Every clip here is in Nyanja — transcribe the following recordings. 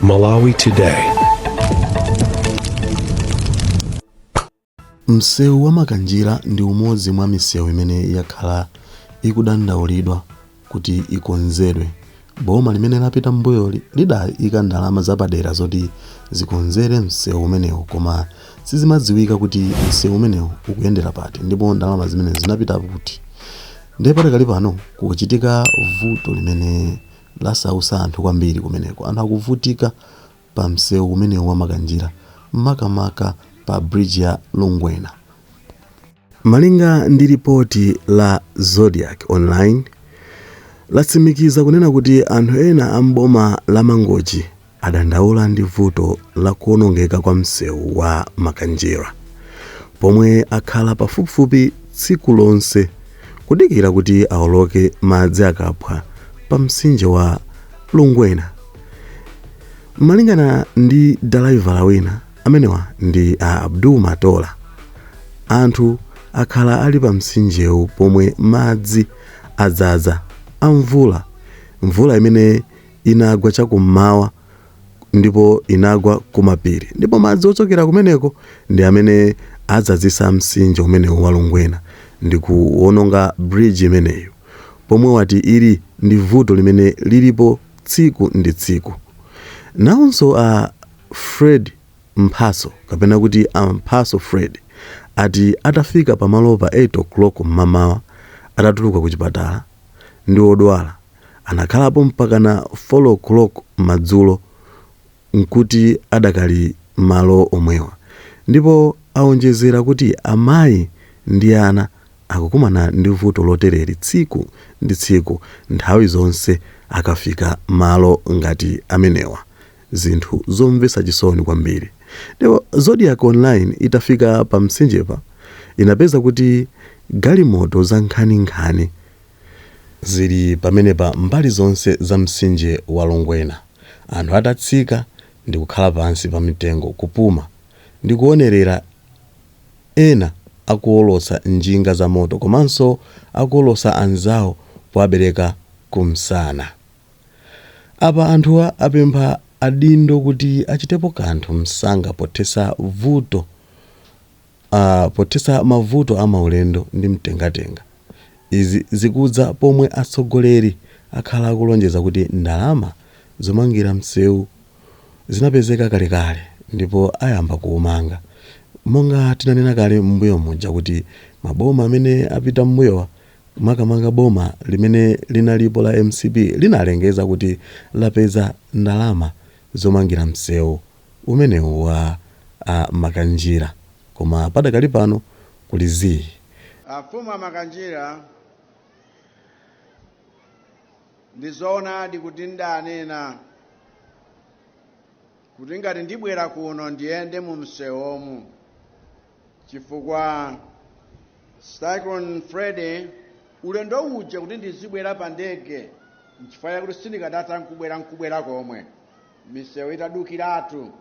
Malawi Today. Msewu wa Makanjira ndi umodzi mwa misewu imene yakhala ikudandaulidwa kuti ikonzedwe. Boma limene lapita m'mbuyoli lidaika ndalama zapadera zoti zikonzere msewu umenewu koma sizimadziwika kuti msewu umenewu ukuyendera pati ndipo ndalama zimenezi zinapita kuti. Ndiye padakali pano kukuchitika vuto limene lasautsa anthu kwambiri kumeneko. Anthu akuvutika pa msewu umenewu wa Makanjira makamaka pa bridge ya Lungwena. Malinga ndi lipoti la Zodiak Online latsimikiza kunena kuti anthu ena a m'boma la Mangochi adandaula ndi vuto la kuonongeka kwa msewu wa Makanjira pomwe akhala pafupifupi tsiku lonse kudikira kuti aoloke madzi akaphwa pa mtsinje wa Lungwena. Malingana ndi dalaivala wina, amenewa ndi a Abdul Matola, anthu akhala ali pa mtsinjewu pomwe madzi adzaza a mvula, mvula imene inagwa chakummawa ndipo inagwa kumapiri ndipo madzi ochokera kumeneko ndi amene adzazisa mtsinje umenewu wa Lungwena ndi kuwononga bridge imeneyo pomwe wati ili ndi vuto limene lilipo tsiku ndi tsiku. Nawonso a Fred Mphaso kapena kuti a Mphaso Fred ati atafika pamalopa 8 o'clock mmamawa atatuluka kuchipatala ndi odwala anakhalapo mpakana 4 o'clock madzulo nkuti adakali malo omwewa ndipo aonjezera kuti amayi ndi ana akukumana ndi vuto lotereri tsiku ndi tsiku nthawi zonse akafika malo ngati amenewa. Zinthu zomvetsa chisoni kwambiri. Ndipo Zodiak Online itafika pa mtsinjepa inapeza kuti galimoto za nkhaninkhani zili pamenepa mbali zonse za mtsinje wa Lungwena, anthu atatsika ndi kukhala pansi pa mitengo kupuma ndi kuonerera ena akuolotsa njinga za moto komanso akuolotsa anzawo powabereka kumsana. Apa anthuwa apempha adindo kuti achitepo kanthu msanga pothetsa vuto pothetsa mavuto a maulendo ndi mtengatenga. Izi zikudza pomwe atsogoleri akhala akulonjeza kuti ndalama zomangira msewu zinapezeka kalekale ndipo ayamba kuumanga. Monga tinanena kale m'mbuyo muja kuti maboma amene apita m'mbuyowa makamaka boma limene linalipo la mcp linalengeza kuti lapeza ndalama zomangira msewu umenewu wa Makanjira koma padakali pano kuli zii. Amfumu a Makanjira, ndi zoonadi kuti ndanena kuti ngati ndibwera kuno ndiyende mu msewomu chifukwa Cyclone Freddy ulendo uja kuti ndizibwera pa ndege nchifukwa chakuti sindikadatha nkubwera nkubwera komwe misewu itadukiratu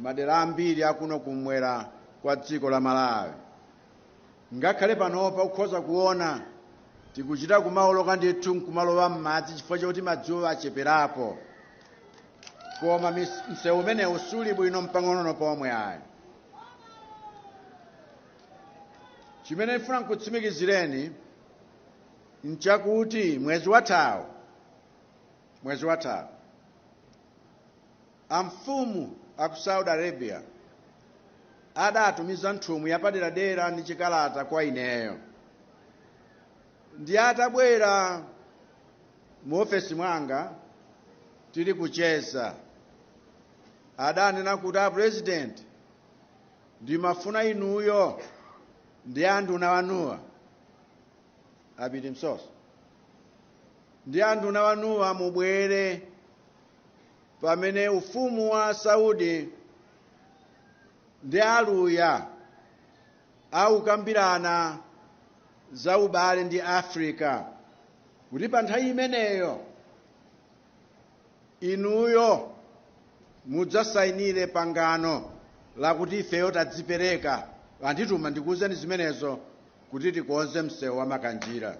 madera ambiri akuno kumwera kwa dziko la Malawi. Ngakhale panopa ukhoza kuona tikuchita kumaoloka ndithu nkumalowa m'madzi chifukwa chakuti madziwo acheperapo, koma msewu umenewu suli bwino mpang'ono pomwe ayi. Chimene ndifuna nkutsimikizireni nchakuti mwezi wathawu amfumu aku Saudi Arabia adatumiza nthumwi yapaderadera ndi chikalata kwa ineyo, ndi atabwera mu ofesi mwanga tili kucheza adanena kuti a president, ndimafuna inuyo ndi anduna wanuwa apiti Msosa ndi anduna wanuwa mubwere pamene ufumu wa Saudi ndi Aluya aukambirana za ubale ndi Africa, kuti pa nthawi imeneyo inuyo mudzasainire pangano lakuti ifeyo tadzipereka. Andituma ndikuwuzeni zimenezo kuti tikonze msewu wa Makanjira.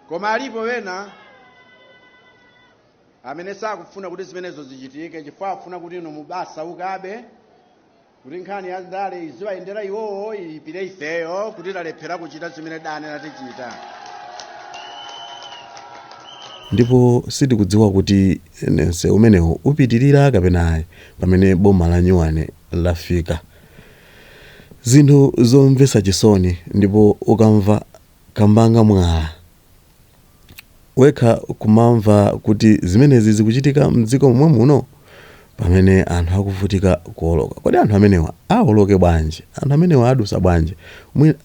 Koma alipo wena Amene sakufuna kuti zimenezo zichitike, chifukwa afuna kuti inu mubasaukabe, kuti nkhani ya ndale iziwayendera iwowo, iyipire ifeyo kuti talephera kuchita zimene danena tichita. Ndipo sitikudziwa kuti msewu umenewu upitirira kapena ayi pamene boma la nyuwani lafika. Zinthu zomvetsa chisoni, ndipo ukamva kambanga mwala wekha kumamva kuti zimenezi zikuchitika mdziko momwe muno pamene anthu akuvutika kuwoloka. Kodi anthu amenewa awoloke bwanji? Anthu amenewa adusa bwanji?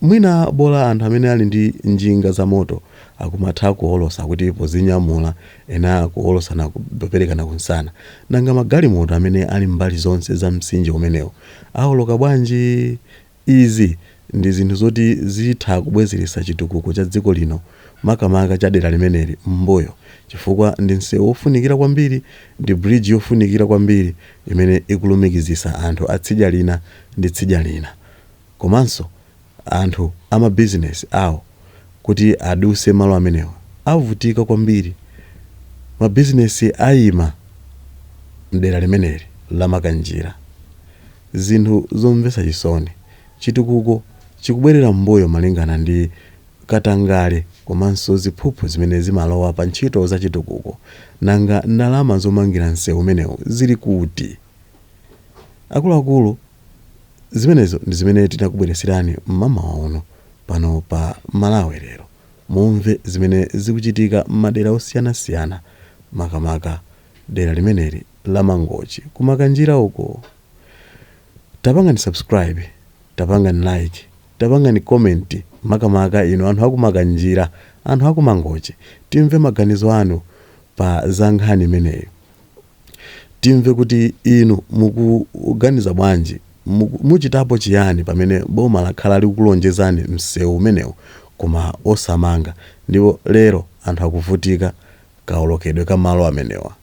Mwina bola anthu amene ali ndi njinga za moto akumatha kuwolosa kuti pozinyamula, ena kuwolosana poperekana kunsana. Nanga magalimoto amene ali mbali zonse za mtsinje umenewu awoloka bwanji? Izi ndi zinthu zoti zitha kubwezeretsa chitukuko cha dziko lino, makamaka cha dera limeneli, m'mbuyo, chifukwa ndi msewu wofunikira kwambiri, ndi bridge yofunikira kwambiri imene ikulumikizisa anthu a tsidya lina ndi tsidya lina, komanso anthu amabizinesi awo kuti aduse malo amenewa avutika kwambiri. Mabizinesi ayima mdera limeneli la Makanjira. Zinthu zomvetsa chisoni. Chitukuko chikubwerera m'mbuyo malingana ndi katangale komanso ziphuphu zimene zimalowa pa ntchito za chitukuko. Nanga ndalama zomangira msewu umenewu zili kuti? Akuluakulu, zimenezo ndi zimene tinakubweretserani mmamawa uno pano pa Malawi Lero. Mumve zimene zikuchitika m'madera osiyanasiyana, makamaka dera limeneli la Mangochi, kuMakanjira uko. Tapangani subscribe, tapangani like, tapangani comment, makamaka inu anthu akuMakanjira, anthu akuMangochi. Timve maganizo anu pa za nkhani imeneyi. Timve kuti inu mukuganiza bwanji, muchitapo chiyani pamene boma lakhala likukulonjezani msewu umenewu koma osamanga, ndipo lero anthu akuvutika kaolokedwe ka malo amenewa.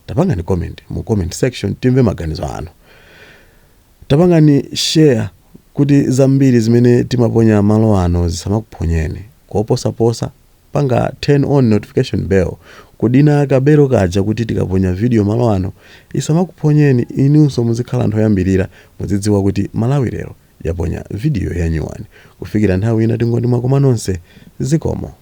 Tapangani comment mu comment section, timve maganizo anu. Tapangani share kuti zambiri zimene timaponya malo ano zisamakuphonyeni. Koposaposa, panga turn on notification bell, kudina kabelo kaja, kuti tikaponya video malo ano isamakuphonyeni, inunso muzikhala anthu oyambirira, muzidziwa kuti Malawi Lero yaponya video ya nyuwani. Kufikira nthawi ina, tingoti mwakoma nonse, zikomo.